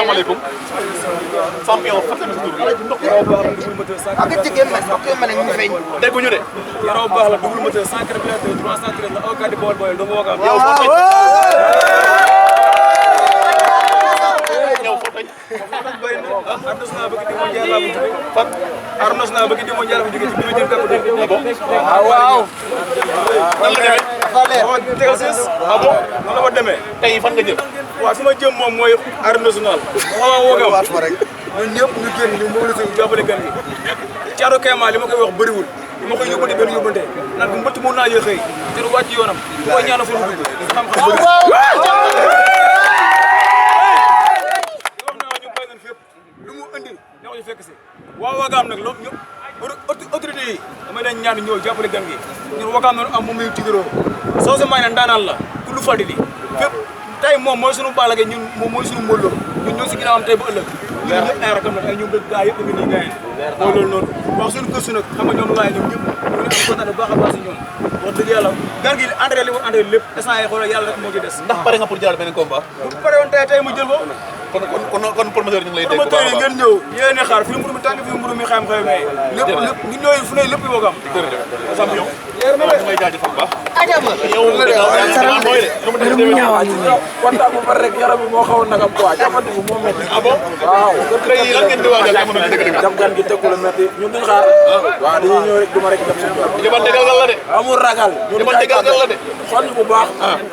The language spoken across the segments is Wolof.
salaamaaleykum. champion fan la tur bi. ak jigéen man ok man ñu feeñ. dégguñu de. yaroo baax la double moteur 100 km 300 km la au cas de bool boy do mo waka yow foo toj. yow foo toj. arnos na bëgg di mo jaar la bu jóge fan. arnos na bëgg di mo jaar bu jóge ci biir jël kàpp de waaw. nan la demee. waaw tegal sis ah bon. non la ko demee tey fan nga jëm. waaw fi ma jëm moom mooy arène nationale waaw wogam ñun ñëpp ñu génn ñu mobilisé wu jàppale gan gi Thiatou Kéma li ma koy wax bëriwul li ma koy yóbbante benn yóbbante naan bu mbëtt mën naa yéexëy te du wàcc yoonam bu koy ñaanal fu mu dugg xam-xam bëri ñu bay nañ fépp lu mu indi ñoo ñu fekk si waaw wagaam nag loolu ñëpp autorité yi damay dañ ñaan ñëw jàppale gan gi ñun wagaam noonu am moom muy tigroo soo sa may ne ndaanaan la ku lu faddi li fépp tey moom mooy sunu Balla Gaye ñun moom mooy sunu Modou Lo ñun ñoo si ginnaawam tey ba ëllëg ñun ñëpp ay rakam nag ay ñoom dëgg gaa yëpp nga nii gaay mooy loolu noonu wax suñu gëstu nag xam nga ñoom laay ñoom ñëpp ñu ngi am kontaan bu baax a baax si ñoom wax dëgg yàlla gan gi entré li mu entré lépp instant yi xoolal yàlla rek moo ci des ndax pare nga pour jëlaat beneen combat. bu pare woon tey mu jël ko kon promoteur ñu ngi lay dégg bu promoteur baax yi ngeen ñëw yéen a xaar fi mburu mi tàng fi mburu mi xam xew may lépp lépp ngi ñooy fu ne lépp yi boogam champion. waaw ñu may jaajëfal bu baax. yow mooy de. kontaan bu bari rek yaram bi moo xaw a nagam quoi jamono bi moo métti. ah bon. waaw. tey lan ngeen di waajal jamono ji dëgg-dëgg. jam gan gi tekkul a métti ñun duñ xaar. waaw dañuy ñëw rek du ma rek def suñu bopp. jëmante galgal la de. amul ragal. jëmante galgal la de. xool ñu bu baax.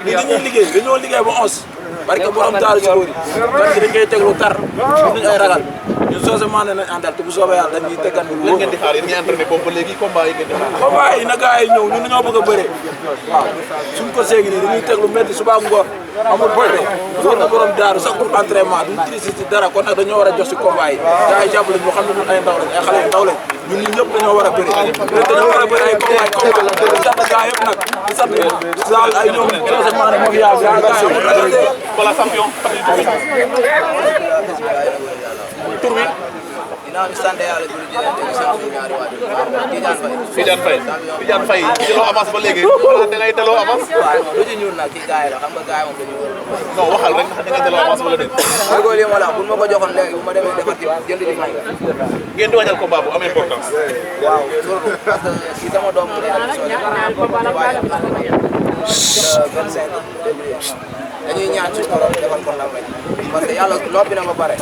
ni dañuy liggéey dañoo liggéey ba 11. barke borom taal si góor yi. gan gi dañ koy teglu tar. duñ ay ragal. ñun seulement nañ àndal te bu soobee yàlla dañuy teggan bi. lan ngeen di xaar yéen ñi entraîné boobu ba léegi combat yi ngeen di xaar. combat yi na gars yi ñëw ñun dañoo bëgg a bëree. waaw suñ ko seegi nii dañuy teglu métti suba ngoor amul bëre door na borom daaru sax pour entraînement duñ trici ci dara kon nag dañoo war a jox si combat yi gars yi jàppale ñu xam ne ñun ay ndaw lañ ay xale yu ndaw lañ ñun ñun ñëpp dañoo war a bëri dañoo war a bëri ay combat di sant gars yëpp nag di sant sal ay ñoom Socé Mané moo fi yaa gars yi voilà champion. tur bi. ginnaaw bi sant yàlla julli di leen dégg sant ñaari waajur Tidiane Faye. Tidiane Faye jëloo avance ba léegi. da ngay delloo avance. waaw lu ci ñuul nag kii gars yi la xam nga gars yi moom dañuy wër non waxal rek ndax da ngay delloo avance wala déet. déggoo lii ma la bu ma ko joxoon léegi bu ma demee defar ci jënd di may ngeen di waajal combat bu am importance. waaw surtout parce que si sama doom mu dee waajal le 25 février dañuy ñaan suñu borom defal ko ndam rek parce que yàlla noppi na ba pare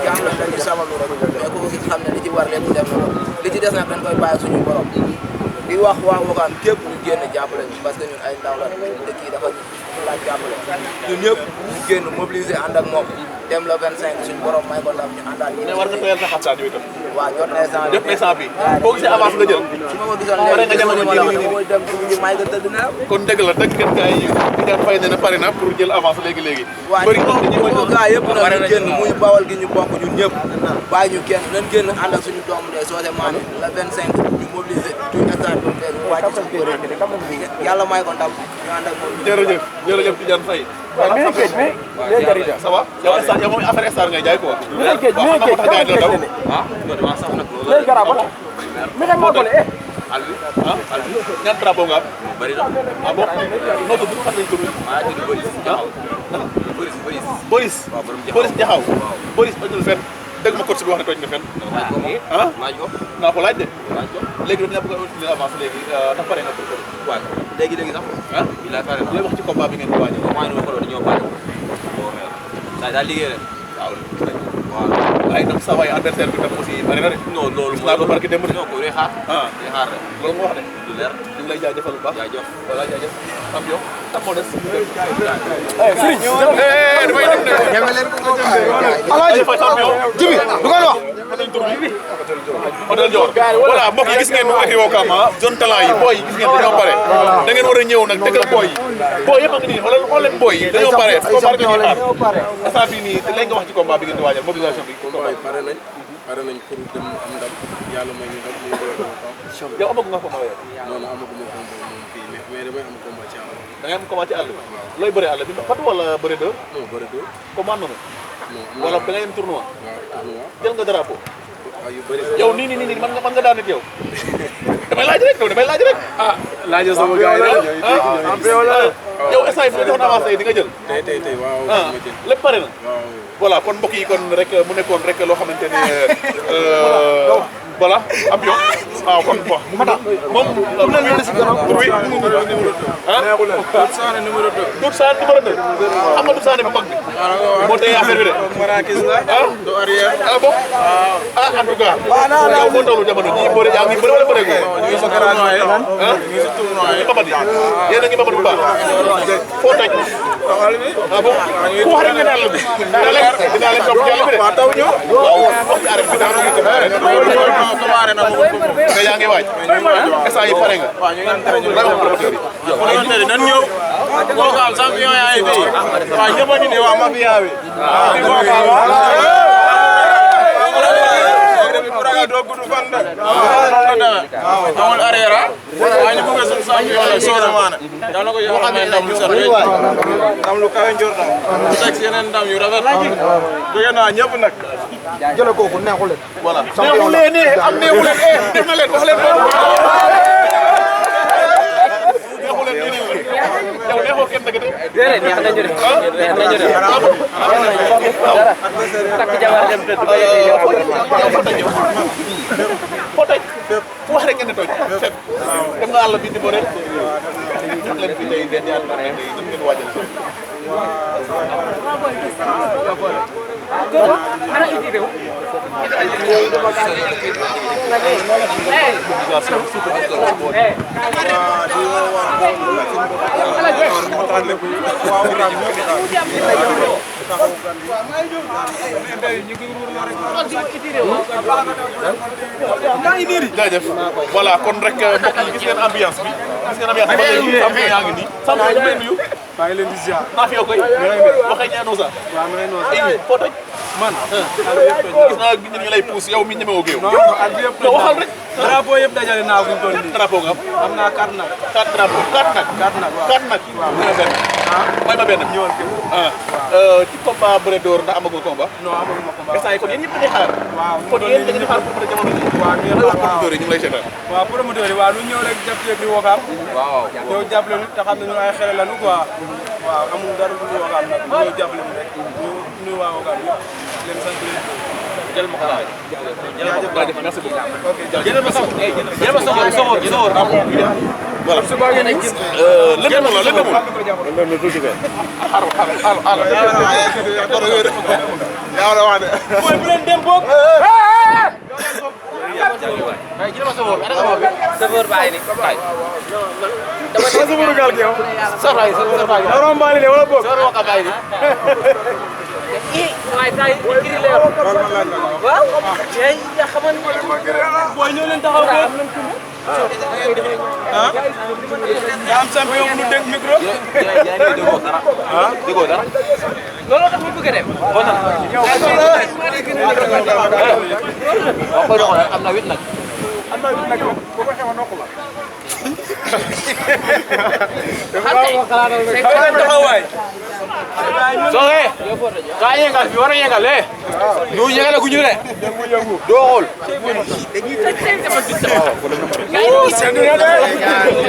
jaam la dañuy sabalu rek mais ku ko gis xam ne li ci war lépp dem na li ci des nag dañ koy bàyyi suñu borom di wax waa Wakaam képp ñu génn jàppale ñu parce que ñun ay ndaw la dëkk yi dafa laaj jàppale ñun ñëpp ñu génn mobiliser ànd ak moom dem le 25 suñu borom may ko ndam ñu àndaat mais war nga tooyal sa xabsaan yow itam. waaw jot na instant jot instant bi boo gisee avance nga jël. su ma ko gisoon pare nga jamono ji léegi mooy dem ñu may nga tëdd na kon dëgg la dëgg ngeen gars yi Tidiane Faye nee na pare na pour jël avance léegi. waaw bëri na ñu gaa yëpp nag ñu génn muy bawal gi ñu bokk ñun ñëpp bàyyi ñu kenn nañ génn ànd ak suñu doomu de Socé Mané le 25 ñu mobiliser tout stade bi ñu wàcc sa kër yàlla may ko ndam ñu ànd ak moom jërëjëf Tidiane Faye. voilà ça va yow instant yow moom affaire instant ngay jaay quoi. waaw xam nga tax gars yi ñaata drapeau nga am. bari na ah bon noo tudd fan lañ tudd. maa ngi tudd Boris Jaxaw. Boris Jaxaw. Boris tojul fenn dégg ma coach bi wax ne toj nga fenn. ah laaj ko naa ko laaj de. laaj ko léegi dañu la bëgg a utiliser avance léegi ndax pare nga pour ko. waaw léegi sax ah bi laa pare looy wax ci combat bi ngeen di waajal. comment ñu ko doon dañoo pare saa daal liggéey rek waaw waaw waaye nag sa waay adversaire bi tam aussi bari na de. non loolu gis naa ko barki démb de. non ko day xaar ah day xaar rek loolu nga wax de. du leer ñu ngi lay jaajëfal bu baax. jaajëf voilà jaajëf champion tam moo des. Alaaji Jibi du ko wax. Hôtel Dior voilà mbokk yi gis ngeen ak Wakaam zone talent yi booy yi gis ngeen dañoo pare da ngeen war a ñëw nag dëggal booy yi booy yëpp a ngi nii xool leen booy yi dañoo pare combat bi ñuy xaar instant bii nii léegi nga wax ci combat bi ngeen di waajal mobilisation bi pare nañ pour dem am ndam yàlla may ñu ndam ñu doon Wakaam. yow amagu nga combat yow non non amaguma combat moom fii mais damay am combat ci àll. da ngay am combat ci àll bi looy bëree àll bi Fatou wala bëre deux non bëri doo. commande na non wala da ngay am tournoi waaw tournoi. jël nga drapeau waaw yu bëri. yow nii man nga daan nit yow damay laaj rek ah laajal sama gars yi rek. yow instant yii jox na avance di nga jël. tey waaw. lépp pare na. waaw. voilà kon mbokk yi kon rek mu nekkoon rek loo xamante ne voilà champion. waaw kon bon. moom am na lu si gën a. oui. ah. Doudou Sané numéro 2. Doudou Sané numéro 2. xam nga Doudou Sané bu mag bi. moo tey affaire bi de. Marakis la. ah do arrière. ah bon. ah en tout cas. yow moo tollu jamono ji bëri yaa ngi bëri wala bëri gu. ñu ngi si tournoi yi. ah ñu ngi si tournoi yi. Mbapat yi yéen a ngi mbapat bu baax. foo taj. ah bon ku wax rek nga daal bi. dinaa leen topp jàll bi de. waaw taw ñëw. waaw wax ci arrêt bi daanaka mu commencé na ma nga yaa ngi waaj. instant yi pare nga. waaw ñu ngi entraîné ñu lan nga promoteur yi. promoteur yi nan ñëw. boo xam champion yaa ngi fii. waaw ñëpp a ngi nii waa mafia bi. doo gudd fan de. amul arrière ah. waaye ñu bëgg suñu champion la Soda Mané. yal na ko yàlla may ndam lu set wécc. ndam lu kawe njortam. mu teg si yeneen ndam yu rafet. bëgg naa ñëpp nag. jëlee kooku neexul leen. voilà neexu leen ne am neexu leen def na leen wax leen ko. neexu leen ñu ne yow neexoo kenn dëgg de. déedéet neex nañu de. neex nañu de. takk jabar dem tëdd ba foo toj wax rek ngeen di toj fépp dem nga àll bi di bëre jox leen fi tey benn yaat pare tey dem ngeen waajal jaajëf voilà kon rek mbokk yi gis ngeen ambiance bi ba léegi samp yaa ngi nii samp ñu lay nuyu maa ngi leen di ziar. naa fi yow koy waxee ñaanoo sax waaw ma lay noonu. ay foo toj man. gis naa ñu lay pousse yow mi ñemewoo géew ak bi yëpp yow waxal rek drapeau yëpp dajale naa fu ñu toll nii. drapeau nga am am naa 4 nag. 4 drapeau 4 nag 4 nag waaw. 4 nag mooy benn mooy ma benn ñëwal kër. ci combat bëre door ndax amagul combat non amaguma combat. instant yi kon yéen ñëpp dañuy xaar waaw kon yéen da ngeen di xaar pour peut-être jamono ji waaw ñu ngi wax xaar waaw. promoteur yi ñu ngi lay seetaan waaw promoteur yi waaw lu ñëw rek jàpp ci li Wakaam. waaw. ñëw jàppale ñu te xam ne ñu ay xelal lañu quoi. waaw amul dara lu ñu Wakaam nag ñëw jàppale ñu rek ñu nuyu waa Wakaam yëpp leen sant leen. jël ma ko laaj. jaajëf merci beaucoup ok jaajëf. jël ma soxor jël ma soxor voilà lëndëmul la lëndëmul mooy bu leen dem boog. jël ma soxor ana soxor bi soxor bàyyi ni bàyyi ma sëbëru gaal gi yow. soxor bàyyi Dara mbaali de wala boog. soxor wax bàyyi ni waaye tay kiri leer waaw ay xaman booy ñëw leen taxaw ko. ah. yaa am champion bu nu dégg micro. déggoo dara looloo tax mu bëgg a dem moo tax wax ko doxal am na 8 nag taxawaay. soxee ka yengal fi war a yengal eh du yengale gu ñu de doo xool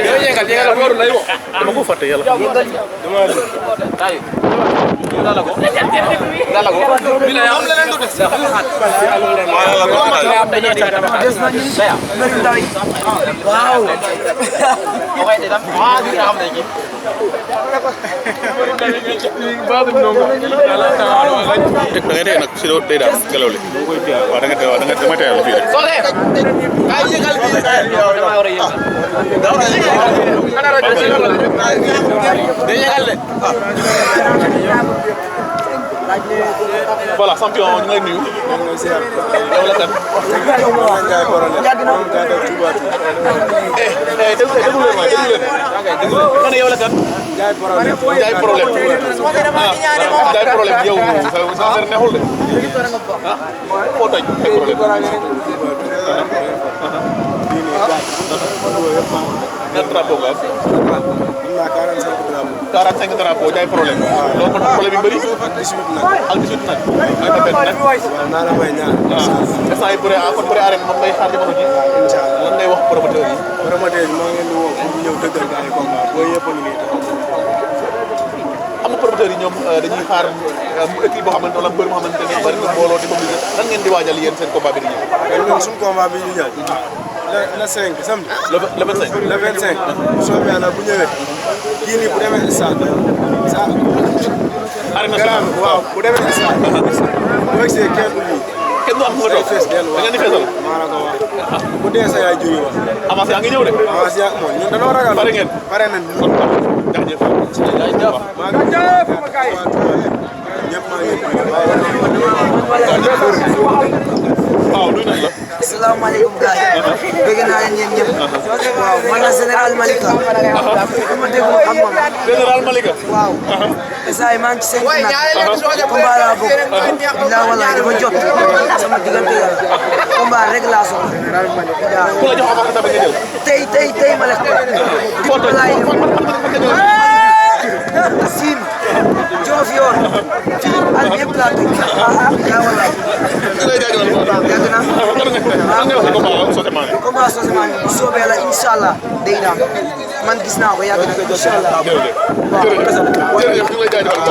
yo yengal waru lay wo dama ko fàtte yàlla tay dala ko bi la am leneen du def waaw okay de dam di am de ki da ngay tey nag si doo day daal ngelaw li waaw da nga tey waaw da nga dama teyal fii rek soxee kay yengal bi dama war a yengal day yengal de voilà champion ñu ngi lay nuyu yow la kan déglu leen waay déglu leen nga ne yow la kan jaay problème jaay problème yow sa affaire neexul de ah foo toj ay problème ñaata drapeau nga am 45 drapeaux jaay problème loolu moo tax problème yu bëri ak 18 nag may ma benn nag naa la may ñaan instant yi bëre kon bëre arène moom ngay xaar jamono ji lan ngay wax promoteur yi promoteur yi maa ngi leen di woo pour ñëw dëggal gars yi combat boo yëpp a ngi nii am na promoteur yi ñoom dañuy xaar équipe boo xamante wala mbër moo xamante ne bari na mbooloo di mobiliser lan ngeen di waajal yéen seen combat bi di ñëw ñun suñu combat bi di ñëw le 5 samedi le 25 le 25 bu soobee yàlla bu ñëwee kii nii bu demee stade sa arène nationale waaw bu demee stade boo gisee kenn du lii kenn du am fu nga toog fees dellu da ngeen di feesal maa la ko wax bu dee sa yaay jóge wax avance yaa ngi ñëw de avance yaa moom ñun dañoo ragal pare ngeen pare nañ kon jaajëf maa ngi ñëpp maa ngi waaw nuyu nañ la asalaamaaleykum gars yi bëgg naa leen yéen ñëpp waaw man la général Malika bu ma déglu xam nga ma général Malika waaw saa yi maa ngi ci seen nag combat laa bëgg bilaa walaay dafa jot sama diggante yàlla combat rek laa soxla ku la jox avance tamit nga jël tey ma lekk ko di laay Siin Joof yoon fii àll bi yëpp laa tëj bilaa walaay yàgg na combat Socé bu soobee la incha allah day daan man gis naa ko yàgg na incha allah. jërëjëf ñu ngi lay jaajëfal